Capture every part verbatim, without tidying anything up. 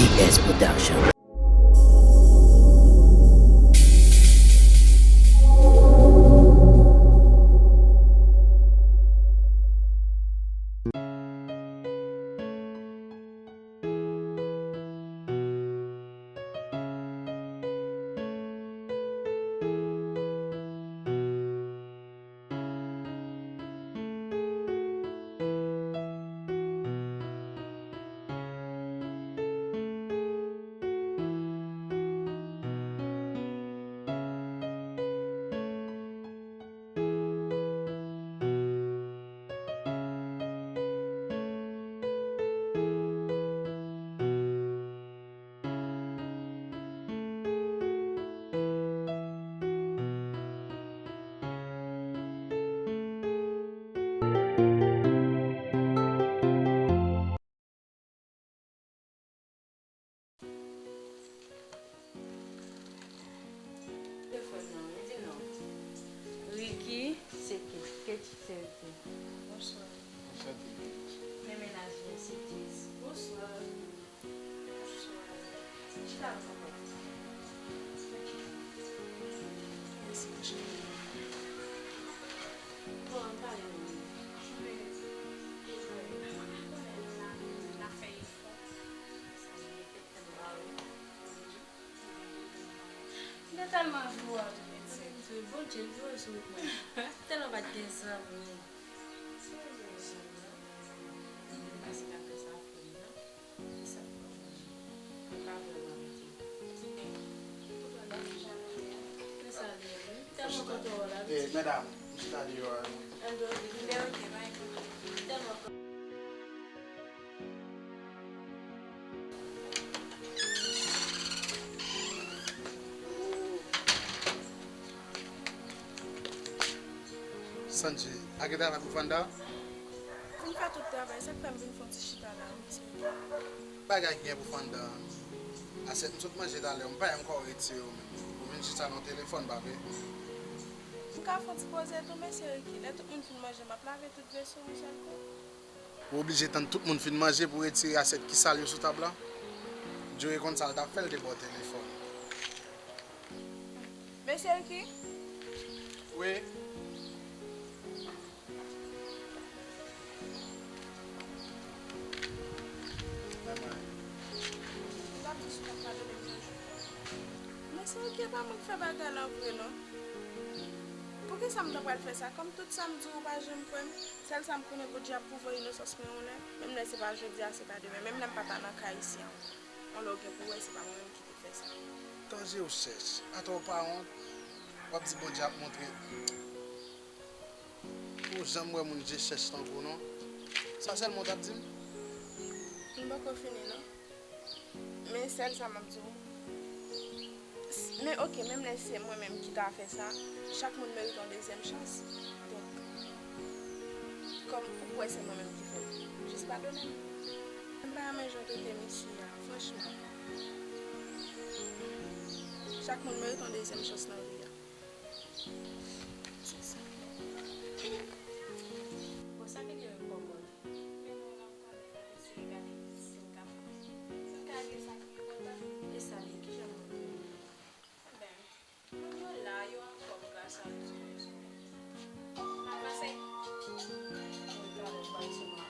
E S Production. Telefòn nan, li di non. Ricky, se Kate. Kate, se Ricky. Bonswa. Bonswa, Kate. Men mennaj mwen, se Kate. Bonswa. Bonswa. Chita la papa. Mèsi, mon cheri. Bon, ann pale non. Wi. Ou konnen nou la, n ap fè efò. Sa nou te fè tèm ba ou. M te tèlman anvi wè w tou, Kate. Bondye, l vire sou ou. Tèlman pa t gen zanmi. Sa w gen zanmi, non? M te pase nan klas a frè m nan. Sa m pa vrèman mete. Kisa l ye? M tèlman kontan wè w la. Eh, medam, m chita deyò a wi. Ann dòmi. Lè ok, pa gen pwoblèm. M tèlman kontan. Sanji, a gen travay pou Fanda? Vin fè tout travay, sa k fè m vin fè yon ti chita la, mesye. Bagay ki gen pou Fanda. Asyèt m sot manje talè, m pa janm ka retire yo menm. Ou vin chita nan telefòn, pa vre? M ka fè yon ti poze tou, mesye Ricky. Lè tout moun fin manje, m ap lave tout veso yon sèl kou. Ou oblije tann tout moun fin manje pou retire asyèt ki sal yo sou tab la? Joe konn sa l t ap fè, l te ba w telefòn. Mesye Ricky? Wi. Mwen menm. Ou t ap di si w t ap padone m nan jou. Mesye Ricky, e pa mwen k fè bagay la vre non. Poukisa m ta pral fè sa? Kòm tout sa m di w, ou pa janm kwè m. Sèl sa m konnen, Bondye ap pwouve inosans mwen yon lè. Menm lè se pa jodi a, se pa demen. Menm lè m pa ta nan kay isi an. Yon lè w gen pou wè, se pa mwen menm ki te fè sa. Tande w chèch. Atò w pa wont. W ap di Bondye ap montre. Ou janm wè moun je chèch tankou w non. Sa sèlman w t ap di m? M poko fini non. Men sèl sa m ap di w. S-, men oke, menm lè se mwen menm ki ta fè sa, chak moun merite yon dezyèm chans. Donk, kòm ou kwè se mwen menm ki fè l, jis padone m. M pa renmen jan w trete m isi a, franchman. Chak moun merite yon dezyèm chans nan vi a. Se sa. Bon, sa ki gen pou w konnen? Men non, n ap pale la, eseye gade si m ka, si m ka gen sa ki enpòtan. E sa li, kijan moun yo ye? Enben, moun yo la, yo anfòm gras a Bondye. N ap pase. Mwen talè m pral sou mwen.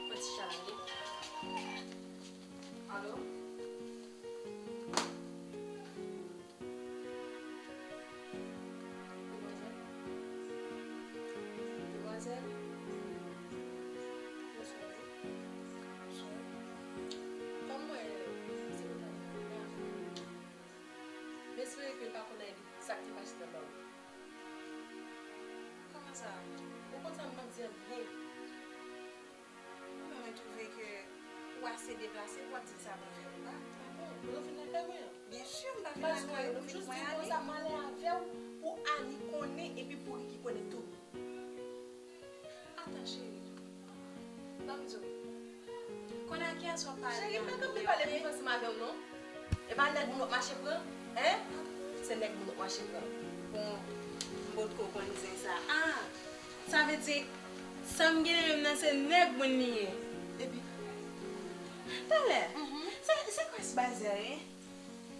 Fò ti chalale. Alo? Demwazèl? Demwazèl? Bonswa, wi. Bonswa. Fanm mwen, se pou ta di la. M espere ke l pa konn sa k te pase nan ba w. Kòman sa? Ou konn sa m ap di an byen. Mwen menm, mwen twouve ke ou ase deplase pou w ap di m sa pou m fè ou la. Ah bon? Ou fin lakay mwen an? Byen si, m pa fin lakay ou, m jis di konsa m ale avè w pou Ani konnen epi pou Ricky konnen tou. Atan, cheri. Ban m di w. Konn a kiyès w ap pale an? Cheri, pa kanpe pale m viv ansanm avè w non. E pa nèg moun w ap mache pran? Hein? Se nèg moun w ap mache pran. Bon, m potko konn zen sa. Ah! Sa vle di, sa m genyen menm nan se nèg moun li ye. Epi? Talè, se, se kwè si Bazè, wi.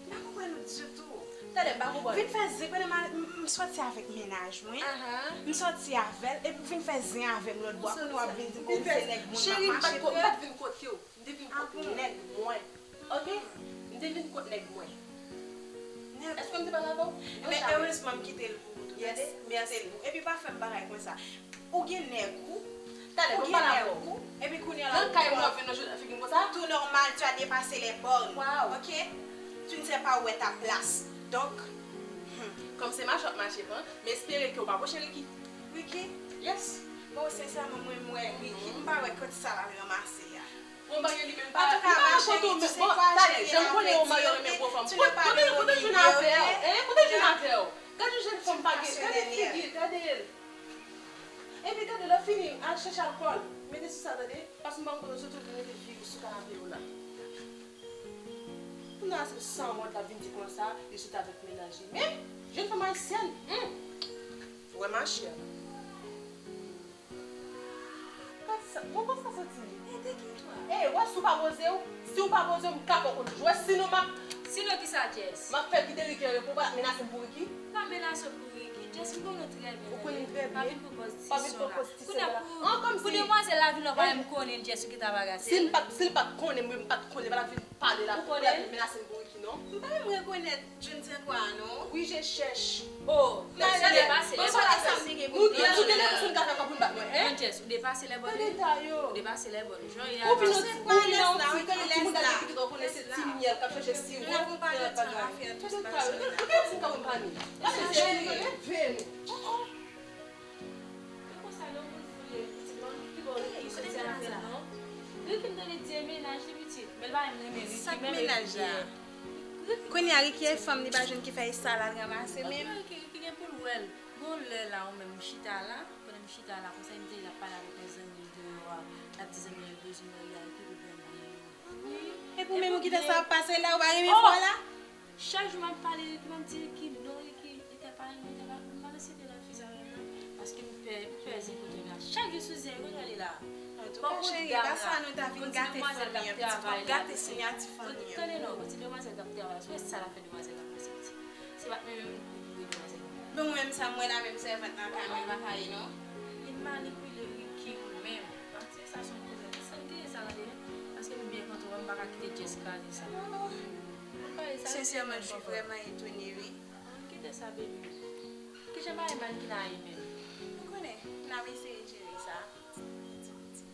M pa konprann ou ditou. Tande, m pa konprann. Vin fè zen pandan m, m, m sòti avèk mennaj mwen. Ahan. M sòti avè l, epi w vin fè zen avè m lòt bò. Kounye a w ap vin di m, oh, m se nèg moun, m ap mache. Cheri, m pa t ko-, m pa t vin kot yo. M te vin kot nèg mwen. Ok? M te vin kot nèg mwen. Èske m te pale avè w? Non, jamè. Men erezman m kite l pou ou tou, tande? M kite l pou ou. Epi pa fè m bagay konsa. Ou gen nèg ou. Tande, ou gen nèg ou. Epi kounye a la, nan kay mwen, vin nan figi m konsa. Tout normal, tu as dépassé les bornes. Wow. Ok? Tu ne sais pas où est ta place. Donk, hmm. Kòm se mache w ap mache pran, m espere ke w pa pwoche Ricky. Ricky? Yes. Bon, sensèman, mwen, m wè Ricky, m pa wè kot sa l al ranmase a. Bon, bagay li menm pa. Antouka, ma chérie, tu sais quoi, chérie, la vérité, tu n'es pas de mon milieu, ok? Kote June avè w? Hein? Kote June avè w? Gade yon jèn fanm pa gen, gade figi l, gade l. Epi gade, lè fini, al chèche alkòl. Mete sou sa, tande. Paske m pa konn sou tou vin mete figi sou kanape yo la. Kounye a se sanwont l ap vin di konsa, li sot avèk mennaj li. Men, jèn fanm ayisyèn, hmm. Wè machè. Gad sa, bon, bon sa soti. E de ki twa? E, wè, si w pa poze w, si w pa poze w, m ka fè w konnen. Wè, sinon, m ap. Sinon, ki sa, Jess? M ap fè kite Ricky anyen pou w pa menase m pou Ricky. Pa menase w pou Ricky. Jess, m konnen w trè byen. Ou konnen m trè byen. Pa vin pran pòz ti sè la. Kounye a, pou, pou demwazèl la vin la, w pa menm konnen Jess, ou ki ta bagase. Si m pa t, si l pa t konnen, mwen, m pa t konnen, pa t ap vin pale la, pou l ap vin menase m pou Ricky, non. M pa menm rekonèt June se kwa, non? Wi, je chèch. Oh, Jess, ou depase lè bòn. Bon, sa m te gen pou m di a. Nou de, nou de, nou de, nou ka fè kòb pou n bat mwen, hein? Jess, ou depase lè bòn, wi. Ou depase lè bòn. Jan y a. Ou vin yon ti, ou vin yon ti, yon ti moun nan ki konnen se ti myèl k ap chache siwo. Gade ta yo, gade ti moun ka wè m pa ni. Gade se leve nou. Oh, oh. E konsa non moun fou ye, pitit mwen, ki bò Ricky soti avè l non? Ricky m tande di e mennaj li pitit, men l pa menm renmen Ricky, menm Ricky ye. Kounye a Ricky e fanm li pa jwenn ki fè e sa l al ranmase menm. Ricky, Ricky gen pou l wè l. Gon lè la ou menm m chita la, pandan m chita la konsa m te la pale avèk yon zanmi m deyò a, l ap di zanmi an bezwen marye a Ricky pou l pran marye. Epi ou menm ou kite sa ap pase la, ou pa renmen fwa la? Chak jou m ap pale Ricky, m ap di Ricky non, Ricky, li te pa renmen, li te pa, m pa nan site nan fi sa menm non, paske m pè, m pè zen kote m la. Chak jou sou zen, kote li la? Antouka cheri, e pa sa nou ta vin gate fanmi an, pitit, w ap gate siyati fanmi an. Tande non, gon ti demwazèl k ap travay la, se sa l ap fè demwazèl la konsa. Se pa t mwen menm ki pou demwazèl la. Bon, mwen menm sa m wè la, menm sèvant nan kay mwen, l pa ka ye non. Li manipile Ricky menm. Ap tire sa se yon pwoblèm. Sa k genyen sa la demen? Paske nou byen kontre, m pa ka kite Jess kraze sa. Sensèman, je suis vraiment étonnée, wi. Ann kite sa, baby. Kijan bagay mannequin an ye menm? Ou konnen, n ap eseye jere sa. Ti piti, ti piti.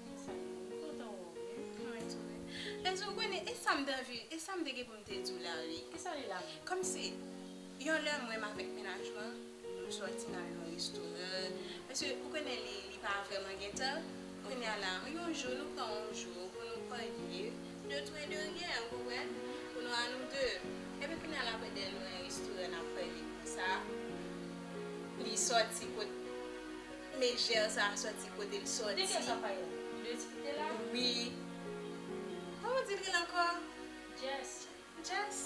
Konsa, m kontan wè w, wi. Mwen tou, wi. Lèzou, ou konnen, e sa m t anvi, e sa m te gen pou m te di w la, wi. Kisa li la menm? Kòmsi, yon lè mwen avèk mennaj mwen, nou sòti n al nan restoran. Paske ou konnen li, li pa vrèman gen tan. Kounye a la, yon jou, nou pran yon jou pou nou pale, de tout e de rien, ou konprann? Pou nou a nou de. Epi kounye a la, apre dèyè nou nan restoran, n ap pale konsa. Li sòti kot, mejè sa sòti kote l sòti. De kiyès w ap pale la? De ti ki te la? Wi. Kòman w di l rele ankò? Jess. Jess?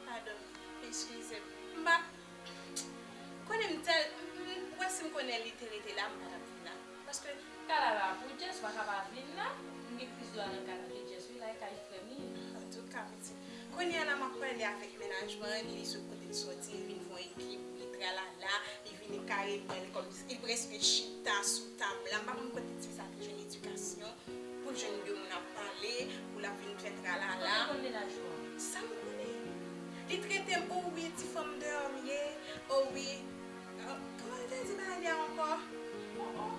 Padon, eskize m. M pa konnen m tèl, m, m, wè si m konnen li te rete la, m pa t ap vin la. Paske kay la la pou Jess, ou pa ka pa vin la. M gen plis dwa nan kay la ke Jess, wi, la e kay frè m li ye. Antouka, pitit. Kounye a la, m ap pale avèk mennaj mwen, li sot kote l sòti, li vin fè yon ekip, li tralala, li vini kareman, li kòmsi, li prèske chita sou tab la. M pa konn kote ti fi sa te jwenn edikasyon. Pou l jwenn de moun ap pale, pou l ap vin fè tralala. Kote konn mennaj ou an? Sa m konnen. Li trete m, o wi, ti fanm deyò m ye, o wi. Ah, kòman l te di bagay li a ankò? Oh, oh.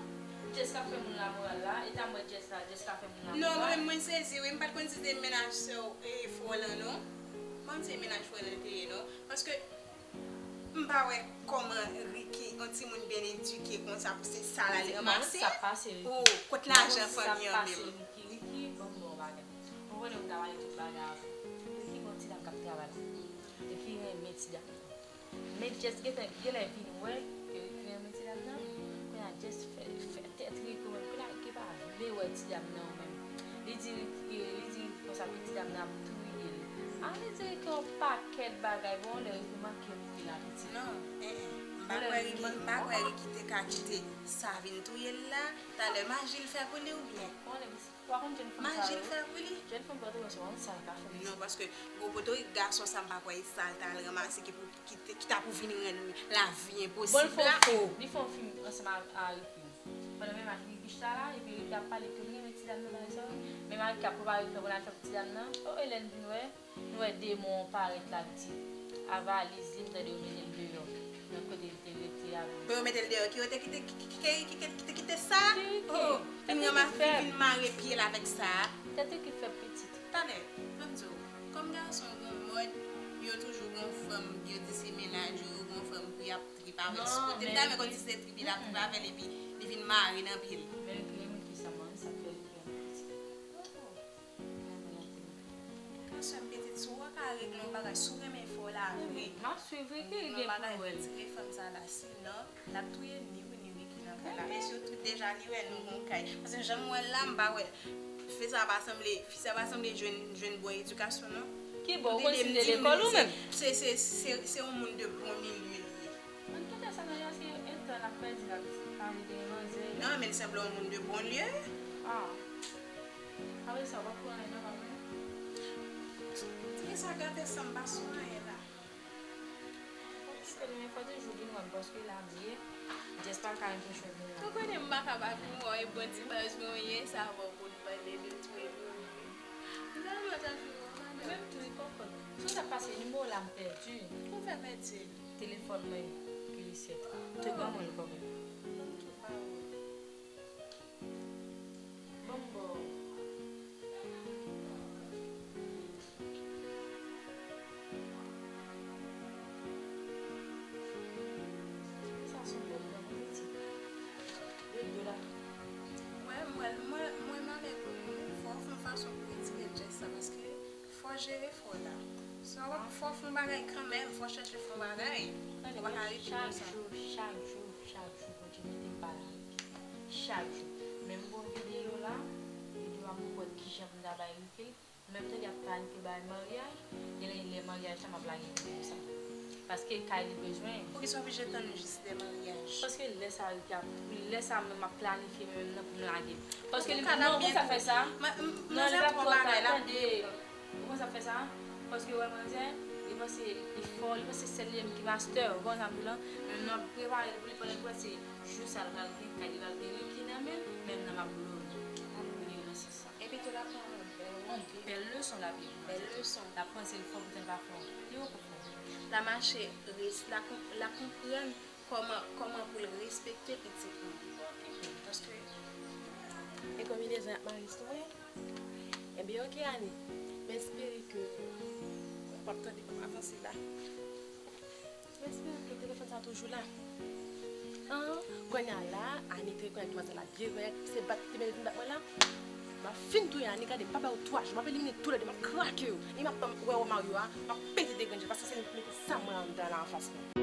Jess k ap fè moun lamoral la, e ta m wè Jess la, Jess k ap fè moun lamoral. Non, mwen menm mwen sezi, wi, m pa t konn si se mennaj sè w, e, frè w lan, non. M pa konn si se mennaj frè w lan te ye, non. Paske M pa wè kòman Ricky, yon timoun byen edike konsa, pou se sa l al ranmase. Sa pase Ricky. Oh, kot lajan fanmi an menm? Ricky, Ricky, ban m ba w bagay. Ou konnen m ka pale tout bagay avè w. Ricky, gon ti dam k ap travay la. Epi li renmen ti dam nan. Men Jess gentan, genlè vin wè ke Ricky renmen ti dam nan. Kounye a Jess fè, fè tèt Ricky menm. Kounye a Ricky pa vle wè ti dam nan menm. Li di, li di konsa pou ti dam nan ap touye l. A, li di Ricky yon pakèt bagay. Bon, lè Ricky manke mouri la, pitit. Non, en, en, m M pa kwè Ricky, m pa kwè Ricky te ka kite sa vin touye l la. Talè maji l fè pou li oubyen? Maji l fè pou li? Non, paske gwo potorik gason sa m pa kwè e sa l t al ranmase ki pou, ki te, ki ta pou vin rann lavi enposib la. Bon, li fè yon fim, li fè yon fim ansanm a, a Ricky. Pandan menm ak Ricky chita la, epi Ricky ap pale ke l renmen ti dam nan bagay sa yo. Menm ak Ricky ap prepare pou l al fè pou ti dam nan. O, e lè n vin wè, nou wè demon an parèt la, l di, a valiz li, m tande yo mete l deyò. Nan kote l te rete a. Pou yo mete l deyò, ki yo te kite, ki, ki, ki, ki, ki, ki te kite sa? Oh, vin ranmase, vin mare pye l avèk sa. Tèt ki fèb pitit. Talè, ban m di w, kòm gason gen yon mòd, yo toujou gen yon fanm, yo di se mennaj yo, yo gen yon fanm pou y ap trip avè l sou kote. M ta renmen konn si se trip li ap trip avè l, epi li vin mare nan pye l. Men Ricky renmen ki sa, man, sa fè Ricky renmen pitit. Gason m pitit, si w pa ka regle yon bagay, si w renmen fè w la vre, m ap swiv Ricky, regle pou wè l. Tire fanm sa la, sinon, l ap touye ni ou ni Ricky nan kay la. Men sitou deja li wè nou gon kay. Paske jan m wè l la, m pa wè. Fi sa pa sanble, fi sa pa sanble jwenn, jwenn bon edikasyon, non. Ki bon, ou konn si l te lekòl ou menm? Se, se, se, se yon moun de bon milye li ye. Mwen kite sa nan yo, se entan l ap pèdi l ap pale de manzè. Non, men l sanble yon moun de bon lye. Ah. Apre sa, w ap pran anyen nan pa mwen. Ti sa gate san m pa sou anyen la. Fò kite nou, men fò toujou vin wè m, paske la m ye. Jès pa ka anpeche w vin la. Ou konnen m pa ka pa vin wè w, e bon ti baz mwen ye, sa bon pou n pale de tou e de ou. Finalman, ta vin wè w, madanm. Menm tou, li konprann. Sou sa k pase, nimewo w la m pèdi. Ou fè pèdi l? Telefòn mwen, ki li sèt. Te ban mwen l kanmenm. Ban m tou ba ou. Ban m ba w. Sa se yon pwoblèm, wi, pitit. Ret do la. Mwen, mwen, mwen, mwen malè pou li, wi. Fò w fè yon fason pou retire jès sa, paske fò w jere fò w la. Sa w ap fè, fò w fè yon bagay kanmenm, fò w chèche fè yon bagay. Ou pa ka rete konsa. Chak jou, chak jou, chak jou, Bondye mete m pa la. Chak jou. Men m gon videyo la, videyo a m wè kijan m ta bay Ricky. Menm tande ap panike bay maryaj, genlè lè maryaj la m ap lage videyo sa. Paske kay li bezwen. Poukisa w oblije tann jis lè maryaj? Paske lè sa Ricky ap, lè sa menm m ap planifye menm nan pou m lage. Paske li, non, ou konn sa fè sa? Non, li pa pran kay, tande. Ou konn sa fè sa? Paske wè manzè, li panse li fò, li panse sèl li menm ki mastè, ou konn sa m di w lan? Menm nan ap prepare l pou li, pandan l panse jou sa l pral gen kay, li pral gen Ricky nan men l, menm nan m ap blow l. M ap blow l nan sans sa. Epi tou l ap pran yon bèl leson l ap viv. Bèl leson. L ap panse l fò poutan l pa fò. Li poko fò. L ap mache, res-, l ap konp-, l ap konprann kòman, kòman pou l respekte pitit li. Paske e konbinezon y ap mare sou mwen. Ebyen, oke, Ani. M espere ke w ap tande m ap avanse la. M espere ke telefòn sa toujou la. An, kounye a la, Ani te rekonèt manzè la byen, kounye a se bat li te vin bat mwen la. M ap fin touye Ani, gade, m pa ba yo twa jou, m ap elimine toulède, m ap krake yo. E m ap wè Romario a, m ap pete de grenn je l, paske se li ki mete sa mwen anndan la anfas mwen.